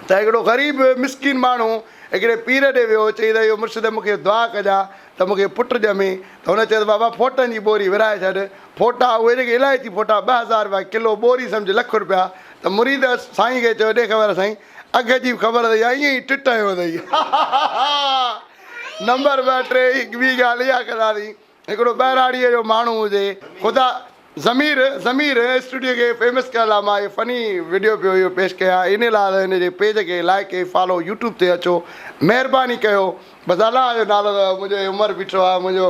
ته هڪڙو غريب مسڪين ماڻهو هڪڙي پير ڏي ويو، چئي ته اهو مرشد مون کي دعا ڪجان ته مون کي پٽ ڄمي، ته هن چيو ته بابا ڦوٽن جي ٻوري ورهائي ڇڏ، ڦوٽا اهي جيڪي الائچي ڦوٽا 2000 رپيا ڪلو، ٻوري سمجهه لک رپيا، ته مريد سائين کي چيو ڏي خبر سائين اگهه جي به خبر اٿئي يا ائين ئي ٽٽ هنيو اٿئي. نمبر ٻه ٽي هڪ ٻي ڳالهه اها ڪنداسين هڪڙو ٻهراڙيء جو ماڻهو هجي خدا ضمير ضمير اسٽوڊيو کي فيمس ڪرڻ لاء مان هي فني وڊيو پيو اهو پيش ڪيان انهي لاء ته هن جي پيج کي لائڪ ۽ فالو يوٽيوب تي اچو مهرباني ڪيو بس الله جو نالو اٿو منهنجو هي عمر بيٺو آهي منهنجو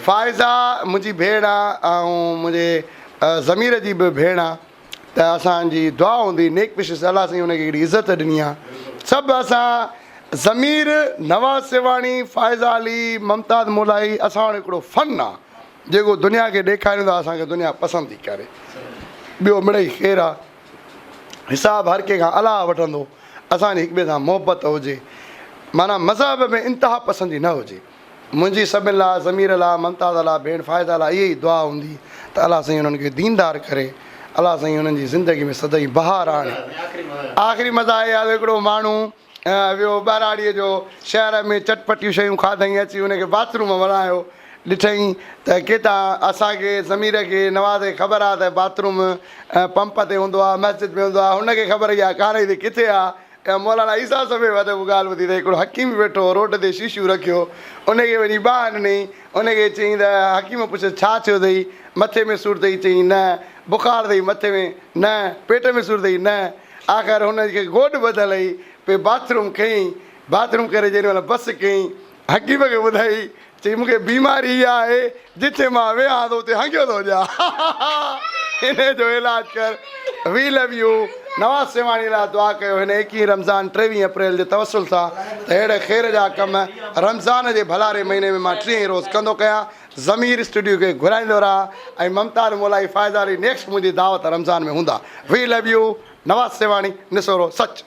فائزه منهنجي ڀيڻ آ ۽ منهنجي ضمير جي به ڀيڻ آ ته اسان جي دعا هوندي نيڪ وشز الله سائين ان کي هڪڙي عزت ڏني آ سڀ اسان ضمير نواز سيوهاڻي فائزه علي ممتاز مولائي اسان وٽ هڪڙو فن آ جيڪو دنيا کي ڏيکاريون ٿا اسان کي دنيا پسند ٿي ڪري ٻيو مڙئي خير آ حساب هر ڪنهن کان الله وٺندو اسان جي هڪ ٻئي سان محبت هجي معنيٰ مذهب ۾ انتها پسندي نه هجي منهنجي سڀن لاء ضمير لاء ممتاز لاء ڀيڻ فائزه لاء اها ئي دعا هوندي ته الله سائين انهن کي ديندار ڪري الله سائين انهن جي زندگي ۾ سدائين بهار آڻي. آخري مزاح اهي آهي ته هڪڙو ماڻهو ويو ٻهراڙيء جو شهر ۾ چٽپٽيون شيون کاڌائين اچي ان کي باٿ روم وڻايو ڏٺائين ته ڪيتان اسان کي ضمير کي نواز کي خبر آهي ته باٿ روم پمپ تي هوندو آهي مسجد ۾ هوندو آهي هن کي خبر اها ڪانه هئي ته ڪٿي آهي ۽ مولانا عيسيٰ صفي وٽ اها ڳالهه ٻڌي ته هڪڙو حڪيم ويٺو هو، روڊ تي شيشو رکيو، ان کي وڃي ٻانهن ڏنئي، ان کي چيائين ته حڪيم پڇيس ڇا ٿيو اٿئي، مٿي ۾ سور اٿئي، چيائين نه، بخار اٿئي مٿي ۾، نه، پيٽ ۾ سور اٿئي، نه، آخر هن کي گوڏ ٻڌل هئي، پئي باٿ روم ڪيائين، باٿ روم ڪري جيڏي مهل بس ڪيائين، حڪيم کي ٻڌائي، چئي مون کي بيماري اها آهي، جتي مان ويهان ٿو اتي هنگيو ٿو ڏيان. انهيء جو علاج ڪر. وي لو يو. نواز سيوهاڻي لاء دعا ڪيو هن ايڪيهين رمضان ٽيويهين اپريل جي توسل سان ته اهڙي خير جا ڪم رمضان جي ڀلاري مهيني ۾ مان ٽيهين روز ڪندو ڪيان ضمير اسٽوڊيو کي گهرائيندو رهان ۽ ممتاز مولائي فائزه علي نيڪسٽ منهنجي دعوت رمضان ۾ هوندا وي لو يو نواز سيوهاڻي نسورو سچ.